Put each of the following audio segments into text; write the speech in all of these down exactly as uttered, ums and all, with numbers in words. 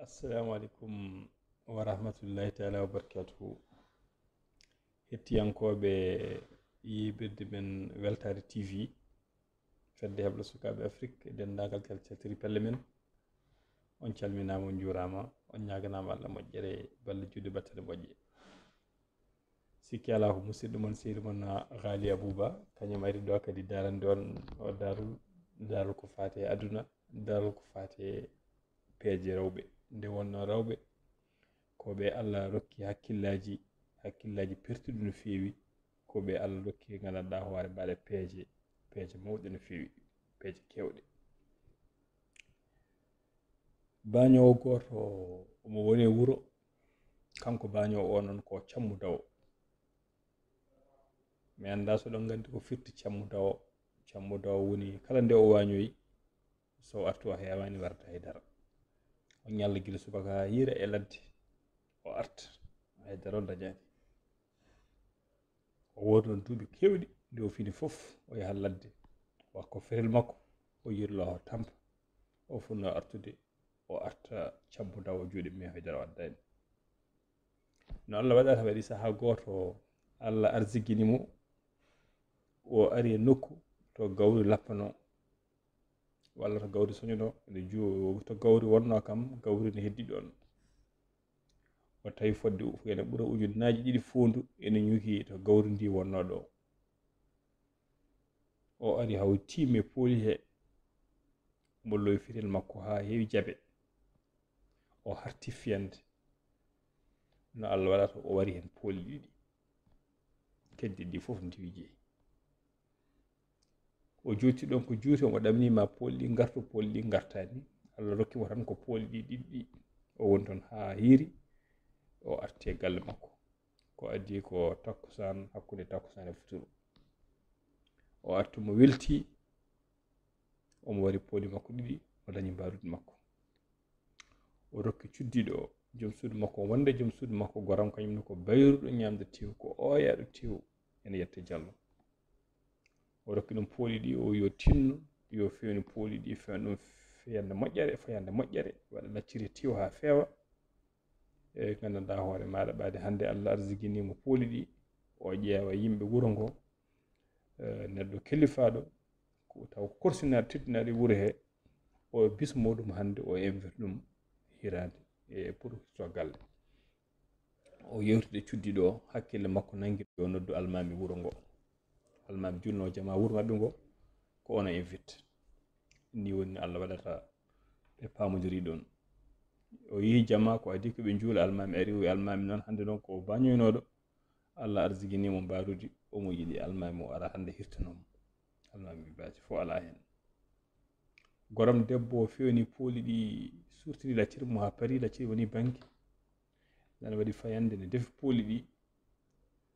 Assalamu alaikum wa rahmatullahi ta'ala wa barakatuhu. Hettiyankooɓe yiɓirde men Weltaare T V, fedde heblo sukaaɓe Afrik, e denndaangal kala caltiri pelle men, on calminaama, on njuuraama, on ñaaganaama Allah moƴƴere, balle juuɗe battane moƴƴe. Sikki alaa ko musidɗo mon, sehil mon, Ghali Abouba, kañum ari ɗo kadi darande on o darol, darol ko faati e aduna, darol ko faati e peeje rewɓe. Nde wonnoo rewɓe, ko ɓe Allah rokki hakkillaaji, hakkillaaji pertuɗi no feewi, ko ɓe Allah rokki nganndanɗaa hoore mbaɗa peeje, peeje mawɗe no feewi, peeje keewɗe. Baañoowo gooto omo woni e wuro, kanko baañoowo o noon ko cammu dawo. Mi anndaa so ɗon nganndi ko firti cammu dawo. Cammu dawo woni kala nde o waañoyi, so o artu o heewaani warde hay dara. O ñalla gila subaka haa hiira e ladde, o arta, hay dara o dañaani. O woodi noon duuɓi keewɗi, nde o fini fof, o yaha ladde, o wakko ferel makko, o yirlo o tampa, o fuɗɗo artude, o arta cammu dawo juuɗe mum, hay dara o addaani. No Allah waɗata, waɗi sahaa gooto, Allah arsigini mo, o ari e nokku to gawri lappanoo, walla to gawri soñunoo, ene ju-, to gawri wonnoo kam, gawri ne heddi ɗoon. O tawi fodde u-, ene ɓura ujunnaaji ɗiɗi foondu ene ñuki to gawri ndi wonnoo ɗo. O ari haw tiimi e pooli he, mbo lowi fitel makko haa heewi jabe. O harti fiyande. No Allah waɗata, o wari heen pooli ɗiɗi. Keddi ɗi fof ndiwi jeyi. O juuti ɗoon ko juuti, omo ɗamnii ma pooli ɗi ngartu, pooli ɗi ngartaani. Allah rokki mo tan ko pooli ɗi ɗiɗi. O woni toon haa hiiri, o arti e galle makko. Ko adii ko takkusaan, hakkunde takkusaan e futuro. O arti, mo welti, omo wari pooli makko ɗiɗi, o dañi mbaruudi makko. O rokki cuddiiɗo o, joom suudu makko, wonde joom suudu makko goram, kañum ne ko bayruɗo ñaamde tew, ko ooyaaɗo tew, ene yetta Jallo. O rokki ɗum pooli ɗi, o yo tinno, yo fewnu pooli ɗi, fewna ɗum fiyande moƴƴere, fayande moƴƴere, waɗa lacciri tew haa feewa. E nganndanɗaa hoore maaɗa, ɓaade hannde Allah arsigini mo pooli ɗi, o ƴeewa yimɓe wuro ngo, e neɗɗo kelifaaɗo, ko taw ko korsinaaɗo, teddinaaɗo e wuro he, o bismoo ɗum hannde, o invite ɗum hiraande e pour histoire galle. O yewtide cuddiiɗo o, hakkille makko nangi o noddu almaami wuro ngo. Almaami julno jamaa wuro maɓɓe ngo, ko on o invite. Ni woni no Allah waɗata ɓe paamondiri ɗoon. O yehi jamaa ko adii ko ɓe njuula, almaami ari, o wi almaami noon hannde noon ko baañoynooɗo. Allah arsigini mo mbaruudi, omo yiɗi almaami o ara hannde hirtanoo mo. Almaami wi baaji fof alaa heen. Goram debbo o fewni pooli ɗi, suurtini lacciri mo haa pari, lacciri woni banki. Nana waɗi fayande, ne defi pooli ɗi.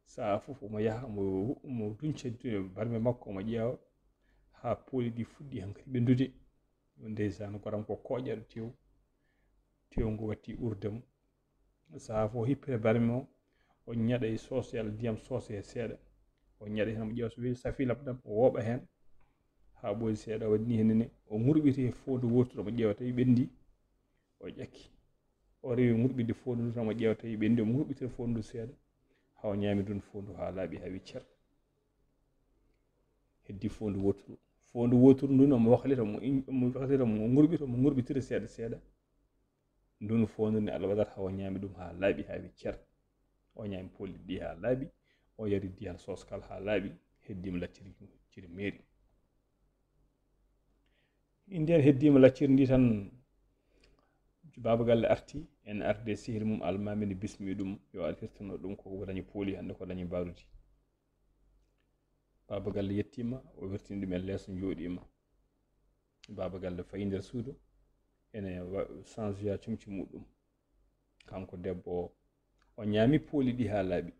Sahaa fof omo yaha, omo, omo dunca barme makko, omo ƴeewa haa pooli ɗi fuɗɗi hankadi ɓenndude. Ndeysaan, goram ko kooƴaaɗo tew. Tew ngu watti urdam. Sahaa fof o hippira barme o, o ñaɗa e sooseyal ndiyam soose he seeɗa. O ñaɗa heen, omo ƴeewa so weeli safi labdam, o wooɓa heen haa ɓooyi seeɗa, o waɗi ni heen ne, o ŋurɓiti he foondu wooturu, omo ƴeewa tawi ɓenndi, o ƴakki. O rewi ŋurɓitde foondu ndu tan, omo ƴeewa tawi ɓenndi, omo ŋurɓitira foondu ndu seeɗa, haa o ñaami ndun foondu haa laaɓi, haa wi cer. Heddi foondu wooturu. Foondu wooturu ndun, omo waklita, omo in-, omo waklita, omo ŋurɓita, omo ŋurɓitira seeɗa seeɗa. Ndun foondu ne Allah waɗata haa o ñaami ɗum haa laaɓi, haa wi cer. O ñaami pooli ɗi haa laaɓi, o yari ndiyam soskal haa laaɓi, heddiima lacciri, ciri meeri. Ndeen heddiima lacciri ndi tan, baaba galle arti, en arde sehil mum almaami ne bismi ɗum, yo ar hirtano ɗum ko dañi pooli hannde, ko dañi mbaruudi. Baaba galle yettiima, o wertini ɗum e leeso, njooɗiima. Baaba galle fayi nder suudu, ene wa-, change ya comci muɗum. Kanko debbo o, o ñaami pooli ɗi haa laaɓi.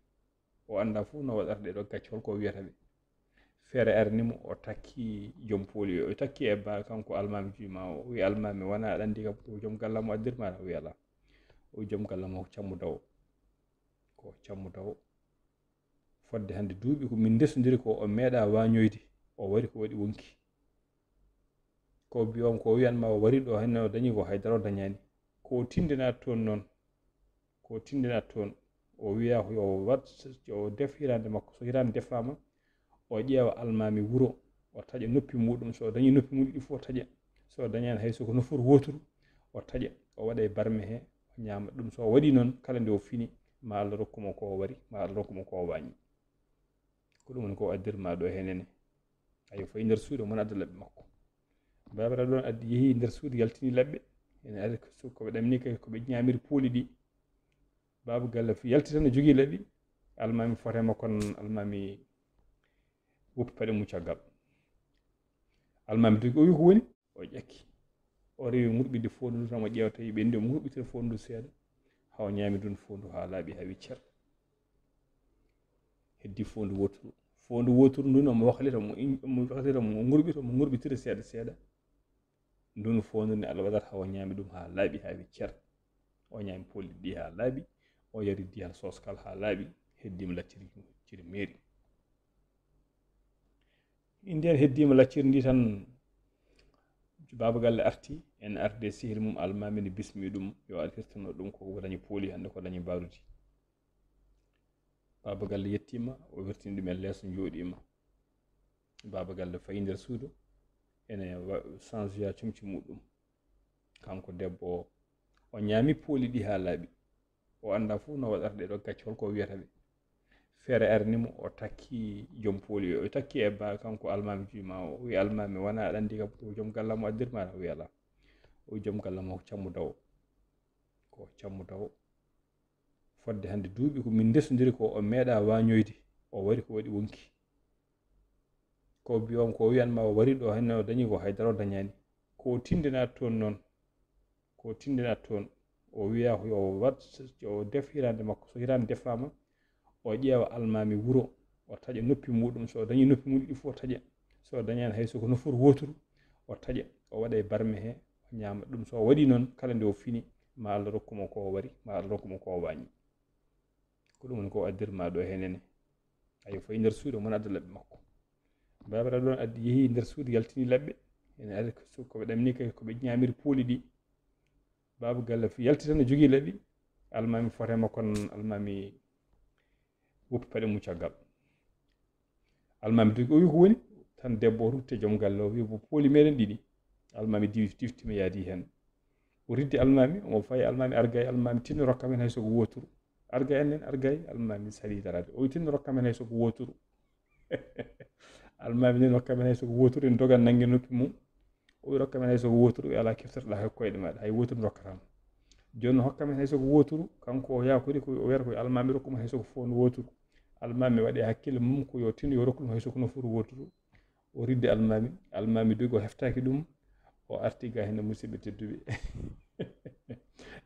O anndaa fof no waɗata ɗee ɗoo gacce, hol ko o wiyata ɓe. Feere arani mo, o takki joom pooli o, o takki e ba-, kanko almaami juuma o, o wi, "Almaami, wonaa aɗa anndi kam ko joom galle am o addir ma?" O wi, "Alaa." O wi, "Joom galle am o ko cammu dawo." Ko cammu dawo. Fodde hannde duuɓi ko min ndesondiri ko, o meeɗaa waañoyde, o wari ko waɗi wonki. Ko mbiyoom, ko wiyan ma o wari ɗo, hannde o dañi ko, hay dara o dañaani. Ko tindinaa toon noon, ko tindinaa toon, o wiyaa yo waɗ, yo def hiraande makko. So hiraande defaama, o ƴeewa almaami wuro, o taƴa noppi muuɗum. So o dañii noppi muuɗum ɗi fof, o taƴa. So o dañaani hay so ko nofuru wooturu, o taƴa, o waɗa e barme he, o ñaama ɗum. So o waɗii noon, kala nde o fini, ma Allah rokku mo ko o wari, ma Allah rokku mo ko o waañi. Ko ɗum woni ko o addirma ɗo he nene. Ayo, fayi nder suudu, mon adda laɓɓe makko. Baabiraaɗo ɗoon addi, yehi nder suudu, yaltini laɓɓe. Ene ari ko su-, ko ɓe ɗamni kay, ko ɓe ñaamiri pooli ɗi. Baaba galle f-, yalti tan, o jogii laɓi. Almaami fotema kon, almaami woppi paɗe mum caggal. Almaami dogi, o wi ko woni? O ƴakki. O rewi ŋurɓiɗi foondu ndu tan, o ƴeewa tawi ɓendi, o ŋurɓitira foondu ndu seeɗa. Haa o ñaami ndun foondu haa laaɓi, haa wi cer. Heddi foondu wooturu. Foondu wooturu ndun, omo waklita, omo in-, omo waklita, omo ŋurɓita, omo ŋurɓitira seeɗa seeɗa. Ndun foondu ne Allah waɗata haa o ñaami ɗum haa laaɓi, haa wi cer. O ñaami pooli ɗi haa laaɓi, o yari diyal soskal haa laaɓi, heddiima lacciri, ciri meeri. Nden heddiima lacciri ndi tan, baaba galle arti, en arde sehil mum almaami ne bismi ɗum, yo ar hirtano ɗum ko dañi pooli hannde, ko dañi mbaarudi. Baaba galle yettiima, o wirtini ɗum e leeso, njooɗiima. Baaba galle fayi nder suudu, ene wa-, changeya comci muɗum. Kanko debbo o, o ñaami pooli ɗi haa laaɓi. O anndaa fof no waɗata ɗee ɗoo gacce, holko o wiyata ɓe. Feere arni mo, o takki joom pooli o, o takki e ba-, kanko almaami juuma o, o wi, "Almaami, wonaa aɗa anndi kam ko joom galle am o addirma?" O wi, "Alaa." O wi joom galle am ko cammu dawo. Ko cammu dawo. Fodde hannde duuɓi ko min ndesondiri ko, o meeɗaa waañoyde, o wari ko waɗi wonki. Ko bi-, on ko o wiyan ma o wari ɗo, hannde o dañi ko, haydara o dañaani. Ko o tindinaa toon noon, ko o tindinaa toon, o wiyaa ko yo waɗ, yo def hiraande makko. So hiraande defaama, o ƴeewa almaami wuro, o taƴa noppi muɗum. So o dañii noppi muɗum ɗi fof, o taƴa. So o dañaani hay so ko nofuru wooturu, o taƴa, o waɗa e barme he, o ñaama ɗum. So o waɗii noon, kala nde o fini, ma Allah rokku mo ko o wari, ma Allah rokku mo ko o waañi. Ko ɗum woni ko o addirma ɗo he nene. Ayo, fayi nder suudu, mon adda laɓɓe makko. Baabiraaɗo ɗoon addi, yehi nder suudu, yaltini laɓɓe. Ene ari ko su-, ko ɓe ɗamni kay, ko ɓe ñaamiri pooli ɗi. Baaba galle f-, yalti tan, o jogii laɓi. Almaami fotema kon, almaami woppi paɗe mum caggal. Almaami dogi, o wi ko woni? Tan debbo o rutte joom galle o, wi, "Bo pooli meɗen ɗiɗi." Almaami diwi, diftima yaadi heen. O riddi almaami, omo fayi, almaami argay, almaami tinno rokka men hay so ko wooturu. Argay annen, argay, almaami sali daraade. O wi, "Tinno rokka men hay so ko wooturu." Almaami nen rokka men hay so ko wooturu, en dogan nannge noppi mum. O wi, "Rokka men hay so ko wooturu." O wi, "Alaa, keftotoɗaa he koyɗe maaɗa, hay wooturu ndokkataama. Jooni hokka men hay so ko wooturu." Kanko o yaakori ko, o wiyata ko almaami rokku mo hay so ko fof no wooturu. Almaami waɗi hakkille mum ko yo tinno yo rokku ɗum hay so ko nofuru wooturu. O riddi almaami, almaami dogi, o heftaaki ɗum, o arti ga heen, musidɓe tedduɓe.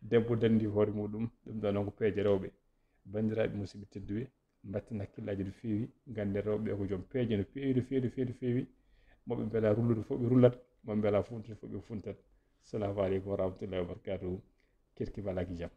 Debbo danndi hoore muɗum, ɗum ɗo noon ko peeje rewɓe. Banndiraaɓe musidɓe tedduɓe, mbatten hakkillaaji no feewi, ngannden rewɓe ɓe ko joom peeje no feewi, no feewi, no feewi, no feewi. Mo ɓe mbela rullude fof ɓe rullat, mo ɓe mbela funtude fof ɓe funtat. Salaamu aleykum wa rahmatullahi wa barakatuhu. Kirki balaaki jam.